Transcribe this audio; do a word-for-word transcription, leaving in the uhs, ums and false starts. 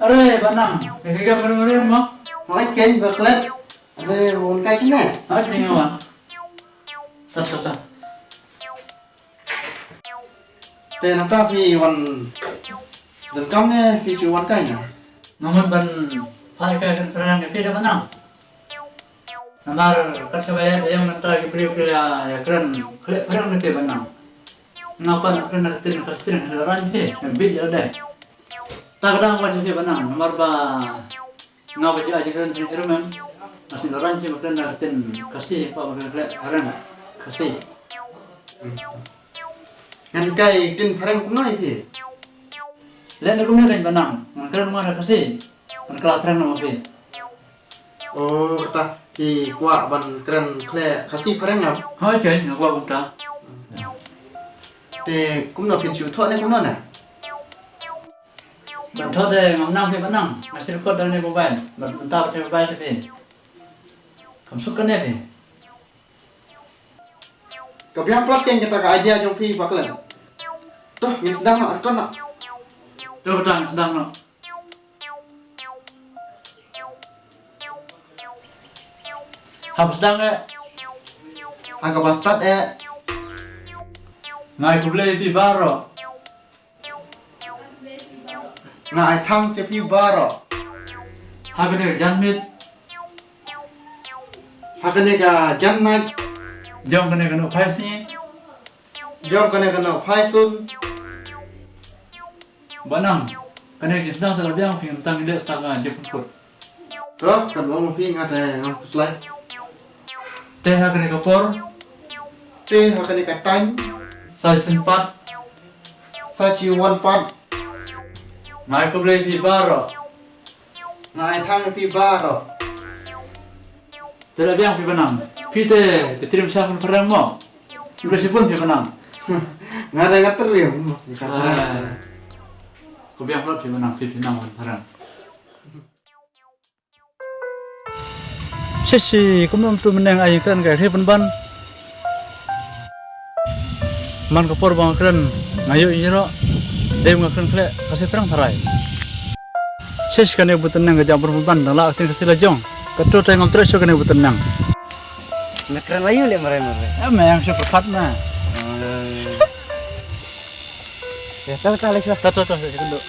Are, Bah Nang, ka ka ka ka ka mo? Hoi, ken ba klet. Are, wan kai sini. Hoi, ken wan. Tat, tat, tat. Te nangta phi wan donkam ne phi shu wan kai na? Nga mut ban phai kai kren phareng ïa phi da Bah Nang. Namar kat shaba ïa ïa nangta ki briew ki ïa ïa kren khleh phareng ïa phi Bah Nang. Nga pat nga kren na ka ktien Khasi nga la rang phi, nga bit ïa lade. Ta ka dang wan ïa phi Bah Nang, namar ba nga ba ju ai jingkren phi ruh mem. Nga shu la rang phi ba kren na ka ktien Khasi, pa ba kren khleh phareng Khasi. Ngan kai ktien phareng kumno ïa phi? Leh na kumne kan Bah Nang, ngan kren ma na Khasi, ngan kla phareng na ma phi. Oh, kata ki kwah ban kren khleh Khasi phareng ngam? Hoi, ken, nga kwah kumta. Te kumno phin shu thoh ne kumno na? Ban thoh te ngam nang phi Bah Nang, nga shu record da ne mobile, ban mynta ba te mobile te phi. Kam suk kane phi. Ka biang plat ken kata ka idea jong phi Bah Klet. To, ngin sdang noh, record noh. To kata ngin sdang noh. Hap sdang eh. Ha kaba stad eh. Nga ai khublei ïa phi baroh. Nga ai thanks ïa phi baroh. Ha kane ka janmiet. Ha kane ka janmiet. Jong kane ka nongphaisngi. Jong kane ka nongphaisun. Bah Nang, kane ka jingsdang te la biang phi, mynta ngin leh start na jingpynkut. To, kan ong phi nga te ngam khuslai. Te ha kane ka por. Te ha kane ka time. Sa shisien pat. Sa shi wan pat. Nga ai khublei phi baroh. Nga ai thanks phi baroh. Te la biang phi Bah Nang. Phi te phi triem sha phareng mo. Phi ba shibun phi Bah Nang. Nga da nga triem. Ka phareng. Ko biang phi Bah Nang phi phi nang phareng. Shi shi kumno tu meneng ai kren ka ri pynban. Man ka por ba nga kren nga ïoh ïa roh. Dei nga kren khleh Khasi phareng tharai. Shish kane butneng ka jam phareng ban dang la ka ktien Khasi la jong. Ka tu te ngam treh shuh kane butneng. Nga kren la ïoh leh marai marai. Em, em shuh pyrkhat na. Ya, ta ta leh shuh. Ta ta ta shuh kynduh.